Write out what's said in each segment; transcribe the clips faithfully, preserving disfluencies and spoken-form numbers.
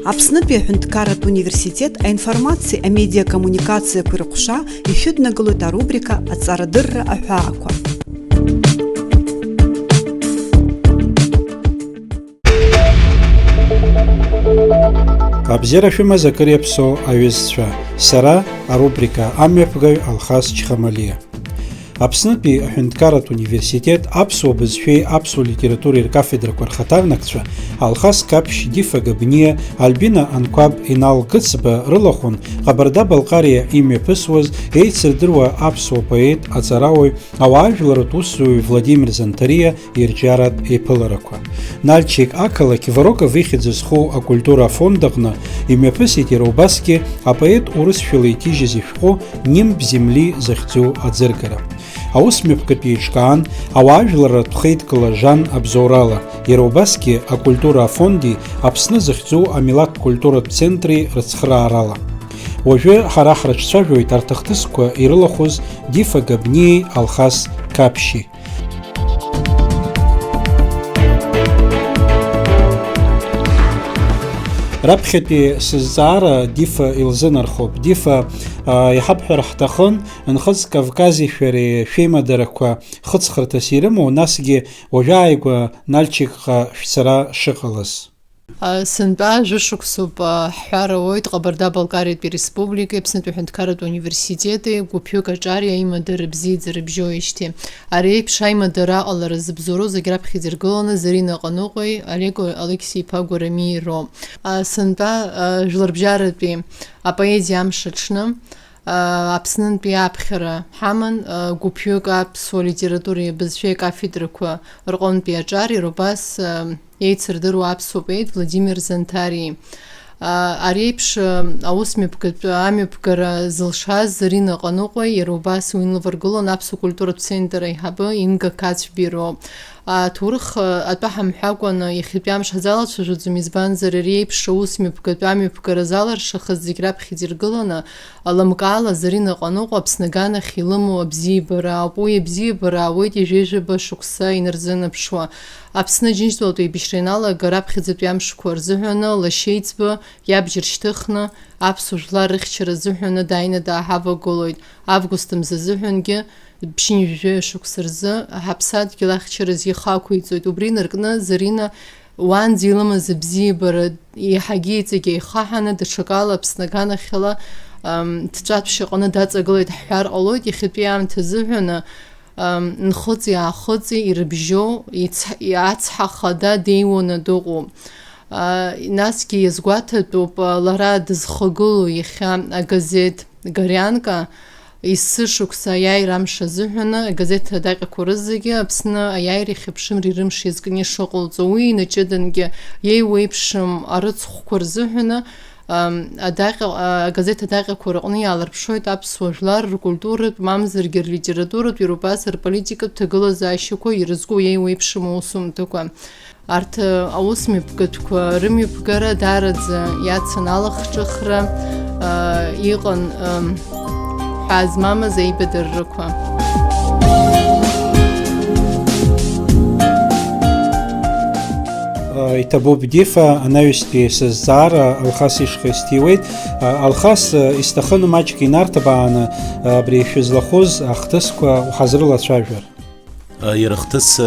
Аԥснытәи аҳәынҭқарратә университет аинформациеи амедиакоммуникациақәеи рҟәша ишәыднагалоит арубрика Аҵарадырра аҳәаақәа. Абзиара шәымаз акыр иаԥсоу аҩызцәа. Сара, арубрика амҩаԥгаҩ Алхас Чхамалиа. Аԥснытәи аҳәынҭқарратә университет аԥсуа бызшәеи аԥсуа литературеи ркафедрақәа рхаҭарнакцәа Алхас Қаԥшь, Дифа Габниа, Альбина Анқәаб, Инал Гыцба рылахәын Ҟабарда-Балҟариа имҩаԥысуаз еицырдыруа аԥсуа поет, аҵарауаҩ, ауаажәларратә усзуҩ Владимир Занҭариа ирҿиаратә еиԥыларақәа. Нальчик ақалақь Вороков ихьӡ зху акультура афонд аҟны имҩаԥысит иара убасгьы апоет урысшәала иҭижьыз ишәҟәы «Нимб земли» захьӡу аӡыргара. Аусмҩаԥгатә еиҿкаан ауаажәларратә хеидкыла Жан Абзоурала, иара убасгьы акультура афонди Аԥсны захьӡу амилаҭ культуратә центри рыцхыраарала. Уажәы ҳара ҳрыҿцәажәоит арҭ ахҭысқәа ирылахәыз Дифа Габниеи Алхас Қаԥшьи. Раԥхьатәи сызҵаара Дифа илзынархоуп. Дифа, а, иҳабҳәар ҳҭахын, Нхыҵ Кавкази шәареи шәеимадарақәа хыҵхырҭас ирымоу, насгьы уажәааигәа Нальчикҟа шәцара шыҟалаз. А, сынтәа жәышықәсоуп, а, ҳҳәар ауеит, Ҟабарда-Балкариатәи Республикеи Аԥснытәи Аҳәынҭқарратәи Университети гәыԥҩык аҿари аимадара бзиаӡа рыбжьоижьҭеи. Ари еиԥш аимадара аҟалара зыбзоуроу зегь раԥхьа идыргыланы Зарина Ҟаныҟәеи Олег Алықьси-иԥа Гәарамиеи роуп. А, сынтәа, а, жәларбжьаратәи апоезиа амш аҽны, а, Аԥснынтәи аԥхьара ҳаман, а, гәыԥҩык аԥсуа литературеи абызшәеи акафедрақәа рҟынтәи аҿар иара убас, а, еицырдыруа аԥсуа поет Владимир Занҭариеи. А, ари еиԥш, а, аусмҩаԥгатә амҩаԥгара зылшаз Зарина Ҟаныҟәеи иара убас уи инлываргылон аԥсуа культуратә центр аиҳабы Инга Қацәбеи роуп. Аҭоурых, а, атәы ҳамҳәакәаны иахьатәи амш ҳзалацәажәаӡом, избанзар, ари еиԥш аусмҩаԥгатә амҩаԥгара заларшахаз зегь раԥхьа идиргыланы, лымкаала Зарина Ҟаныҟәа Аԥсны аганахь илымоу абзиабара ауп. Уи абзиабара аауеит ҩажәижәаба шықәса инарзынаԥшуа. Аԥсны Аџьынџьтәылатә еибашьра ианалага раԥхьаӡатәи амшқәа рзыҳәаны лашьеиҵбы иабџьар шьҭыхны, аԥсуа жәлар рыхьчара азыҳәаны дааины дааҳавагылоит. Август мза азыҳәангьы ԥшьынҩажәи жәаҩа шықәса рзы ҳаԥсадгьыл ахьчараз ихы ақәиҵоит. Убри инаркны Зарина уаанӡа илымаз абзиабара еиҳагьы иҵегь еихаҳаны, даҽакала Аԥсны аганахьала, ам, дҵәатә шьаҟаны даҵагылеит ҳҳәар ҟалоит, иахьатәи аамҭа азыҳәаны, ам, нхыҵи-аахыҵи ирыбжьоу ицҳ-, ацҳа хада деиуаны дыҟоуп. А, насгьы иазгәаҭатәуп, а, лара дызхагылоу иахьа агазеҭ Горянка, есышықәса аиааира амш азыҳәаны агазеҭ адаҟьақәа рызегьы Аԥсны аиааира иахьыԥшымреи рымши иазкны ишыҟалҵо, уи инаҷыдангьы иеиуеиԥшым арыцхәқәа рзыҳәаны, ам, адаҟьа-, а, агазеҭ адаҟьақәа рыҟны иаалырԥшуеит аԥсуа жәлар ркультуратә, мамзаргьы рлитературатә, иара убас рполитикатә ҭагылазаашьақәа ирызку иеиуеиԥшым аусумҭақәа. Арҭ, э, аусмҩаԥгатәқәа рымҩаԥгара даараӡа иацын алахҿыхра, э, иҟан, э, ҳәаа змамыз аибадыррақәа. Э, иҭабуп, Дифа, анаҩстәи сызҵаара Алхас ишҟа исҭиуеит. Э, Алхас, э, исҭахын маҷк инарҭбааны, э, абри шәызлахәыз ахҭысқәа уҳазрылацәажәар. Иара ахҭыс,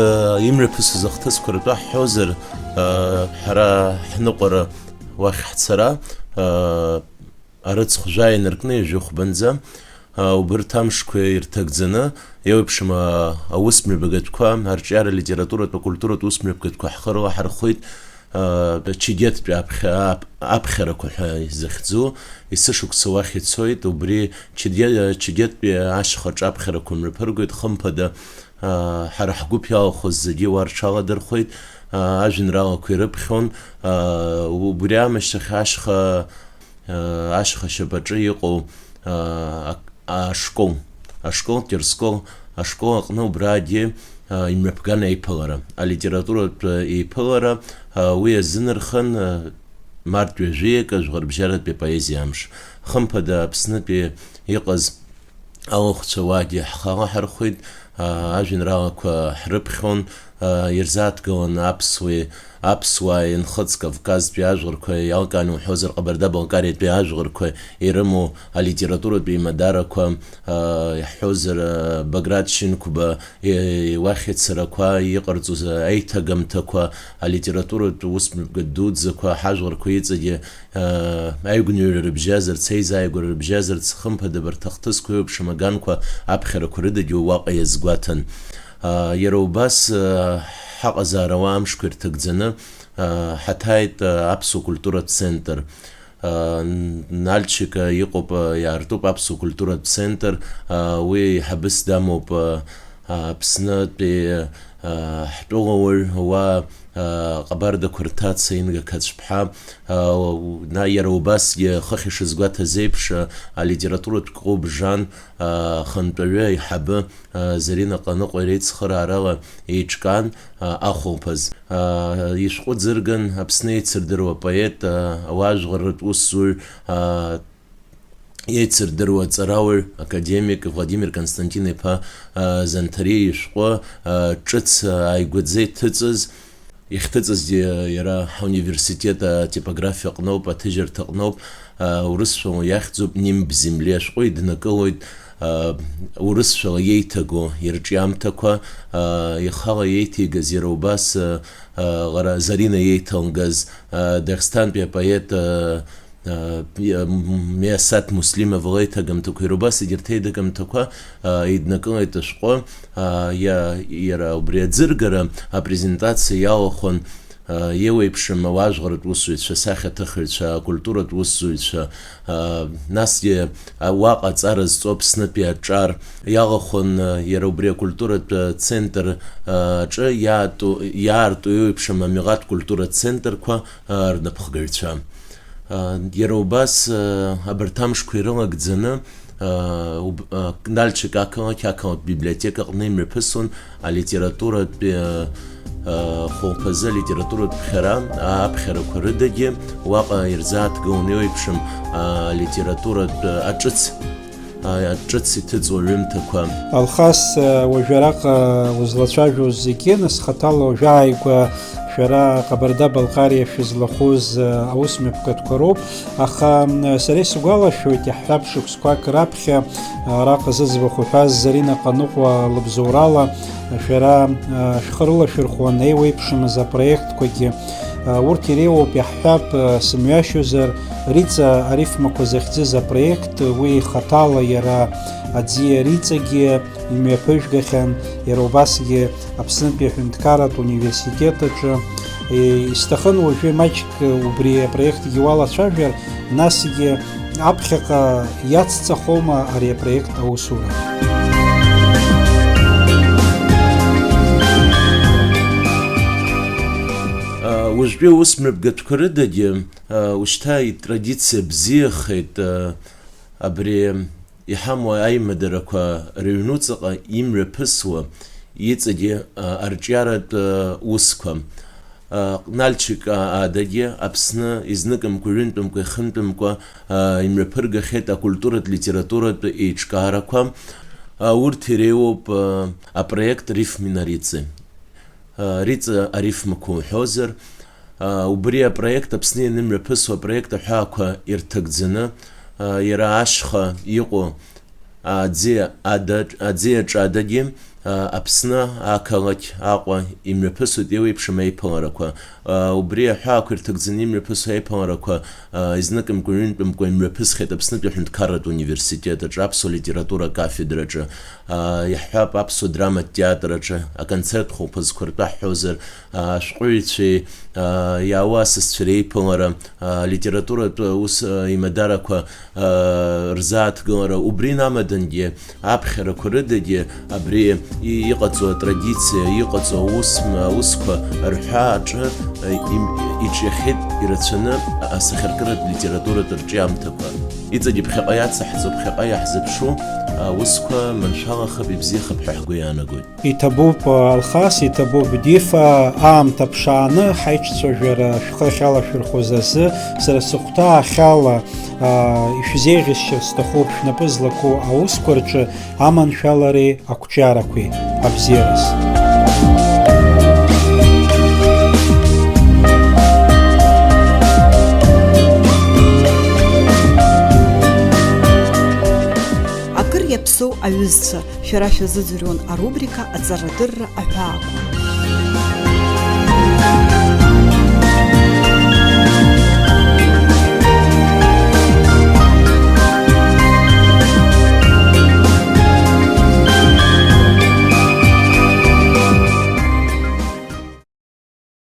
имҩаԥысыз ахҭысқәа ртәы ҳҳәозар, ҳара ҳныҟәара уахь ҳцара, арыцхә жәа инаркны ҩажәи хәбынӡа, убырҭ амшқәа ирҭагӡаны, еиуеиԥшым аус мҩаԥгатәқәа, арҿиара литературатә, акультуратә ус мҩаԥгатәқәа ҳхы рылаҳархәит. Чегеттәи аԥхьа-, ап-, аԥхьарақәа ҳәа изыхьӡу, есышықәса уахь ицоит, убри Чеде-, Чегеттәи ашьхаҿы аԥхьарақәа мҩаԥыргоит, хымԥада, ҳара ҳгәыԥ иалахәыз зегьы уа рҽаладырхәеит, ажәеинраалақәа ирыԥхьон, убри аамышьҭахь ашьха, ашьха шьапаҿы иҟоу, ак-, ашкол, ашкол, Терскол ашкол аҟны убраагьы, а, имҩаԥган аиԥылара, алитературатә еиԥылара, а, уи азынархан, а, март ҩажәи акы ажәларбжьаратәи апоезиа амш. Хымԥада, Аԥснытәи иҟаз алахәцәа уаагьы ҳхы алаҳархәит, а, ажәеинраалақәа ҳрыԥхьон, а, ирзааҭгыланы аԥсуеи, аԥсуааи нхыҵ Кавказтәи ажәларқәа, иалкааны уҳәозар, Ҟабарда-Балкариатәи ажәларқәа ирымоу алитературатә еимадарақәа, а, иаҳҳәозар, а, Баграт Шьынқәба, е-, уахь ицарақәа, иҟарҵоз аиҭагамҭақәа, алитературатә усмҩаԥгатә дуӡӡақәа, ҳажәларқәа иҵегьы, а, аигәныҩра рыбжьазарц, аизааигәара рыбжьазарц, хымԥада, абарҭ ахҭысқәа еиуеиԥшым аганқәа аԥхьарақәа рыдагьы уаҟа иазгәаҭан. А, иара убас, а, ҳаҟазаара уа амшқәа ирҭагӡаны, а, ҳаҭааит, а, аԥсуа культуратә центр. А, Н-, Нальчик, а, иҟоуп, а, иаартуп аԥсуа культуратә центр, а, уи еиҳабыс дамоуп, а, а, Аԥснытәи, а, ҳтәылауаҩ уа, а, Ҟабардақәа рҭаца Инга Қацәԥҳа, а, у-, на-, иара убасгьы хыхь ишазгәаҭаз еиԥш, а, алитературатә клуб Жан, а, ахантәаҩы аиҳабы, а, Зарина Ҟаныҟәа иреицхыраарала еиҿкаан, а, ахәылԥаз. А, ишәҟәы ӡырган Аԥсны еицырдыруа апоет, а, ауаажәларратә усзуҩ, а, еицырдыруа аҵарауаҩ, академик Владимир Константин-иԥа, а, Занҭариа ишәҟәы, а, ҿыц, а, ааигәаӡа иҭыҵыз, ихҭыҵызгьы иара ҳауниверситет атипографиа аҟноуп, аҭыжьырҭа аҟноуп, а, урысшәала иахьӡуп, «Нимб земли» ашәҟәы иднакылоит, а, урысшәала иеиҭаго ирҿиамҭақәа, а, ихала иеиҭеигаз иара убас, а, а, лара Зарина иеиҭалгаз, а, Даӷьсҭантәи апоет, а, а, Миасаҭ Муслимов леиҭагамҭақәа иара убас егьырҭ еидагамҭақәа, а, иднакылеит ашәҟәы, а, иа-, иара убри аӡыргара апрезентациа иалахәын, а, еиуеиԥшым ауаажәларратә усзуҩцәа, асахьаҭыхыҩцәа, акультуратә усзуҩцәа, а, насгьы, а, уаҟа аҵара зҵо Аԥснытәи аҿар иалахәын, а, иара убри акультуратә, а, центр, а, аҿы иаату-, иаарту еиуеиԥшым амилаҭ культуратә центрқәа, а, рнапхгаҩцәа. А, иара убас, а, абарҭ амшқәа ирылагӡаны, а, уб-, а, Нальчик ақалақь, ақалақь библиотека аҟны имҩаԥысуан алитературатә, а, а, хәылԥазы алитературатә ԥхьара, аԥхьарақәа рыдагьы уаҟа ирзааҭгылон еиуеиԥшым, а, алитературатә, а, аҿыц, а, аҿыц иҭыҵуа ҩымҭақәа. Алхас, а, уажәы араҟа узлацәажәоз зегьы, нас хаҭала уажәы ааигәа шәара Ҟабарда-Балкариа шәызлахәыз, а, аус мҩаԥгатәқәа роуп, аха, м, сара исгәалашәоит, иаҳҳәап, шықәсқәак раԥхьа, а, араҟа зыӡбахә уҳәаз Зарина Ҟаныҟәа лыбзоурала, а, шәара, а, шәхы рылашәырхәуан еиуеиԥшымыз апроектқәагьы. А, урҭ иреиуоуп, иаҳҳәап, а, сымҩашьозар, Риҵа арифмақәа захьӡыз апроект, уи хаҭала иара аӡиа Риҵагьы имҩаԥыжәгахьан, иара убасгьы Аԥснытәи аҳәынҭқарратә университет аҿы. Е, исҭахын уажәы маҷк убри апроектгьы уалацәажәар, насгьы аԥхьаҟа иацҵахома ари апроект аусура? А, уажәтәи аус мҩаԥгатәқәа рыдагьы, а, ушьҭа итрадициа бзиахеит, а, абри иҳамоу аимадарақәа рыҩнуҵаҟа имҩаԥысуа иҵегьы, а, арҿиаратә, а, усқәа. А, Нальчик, а, адагьы Аԥсны изныкымкәа, ҩынтәымкәа, ихынтәымкәа, а, имҩаԥыргахьеит акультуратә, литературатә еиҿкаарақәа. А, урҭ иреиуоуп, а, апроект «Рифмы на Рице». А, Риҵа арифмақәа уҳәозар, а, убри апроект Аԥсны ианымҩаԥысуа апроект аҳәаақәа ирҭагӡаны, а, иара ашьха иҟоу аӡиа ада-, аӡиа ҿадагьы, а, Аԥсны ақалақь Аҟәа имҩаԥысуеит еиуеиԥшым аиԥыларақәа. А, убри аҳәаақәа ирҭагӡаны имҩаԥысуа аиԥыларақәа, а, изныкымкәа, ҩынтәымкәа имҩаԥысхьеит Аԥснытәи аҳәынҭқарратә университет аҿы аԥсуа литература акафедраҿы, а, иаҳҳәап, аԥсуа драматә театр аҿы аконцерт хәылԥазқәа ртәы ҳҳәозар, а, ашәҟәыҩҩцәеи, а, иаауа асасцәа реиԥылара, а, алитературатә ус, а, имадарақәа, а, рзааҭгылара, убри инамадангьы аԥхьарақәа рыдагьы абри и-, иҟаҵоу атрадициа, иҟаҵоу аус, аусқәа рҳәаа аҿы, а, им-, иҿиахьеит ирацәаны асахьаркыратә литературатә рҿиамҭақәа. Иҵегьы ԥхьаҟа иацаҳҵо, ԥхьаҟа иаҳзыԥшу аусқәа маншәалахап, ибзиахап ҳәа ҳгәы иаанагоит. Иҭабуп, Алхас, иҭабуп, Дифа, аамҭа ԥшааны ҳаиҿцәажәара шәхы ахьалашәырхәыз азы сара сыхәҭаахьала, аа, ишәзеиӷьасшьар сҭахуп шәнапы злаку аусқәа рҿы аманшәалареи ақәҿиарақәеи. Абзиараз. Иаԥсоу аҩызцәа, шәара шәазыӡырҩуан арубрика Аҵарадырра аҳәаақәа.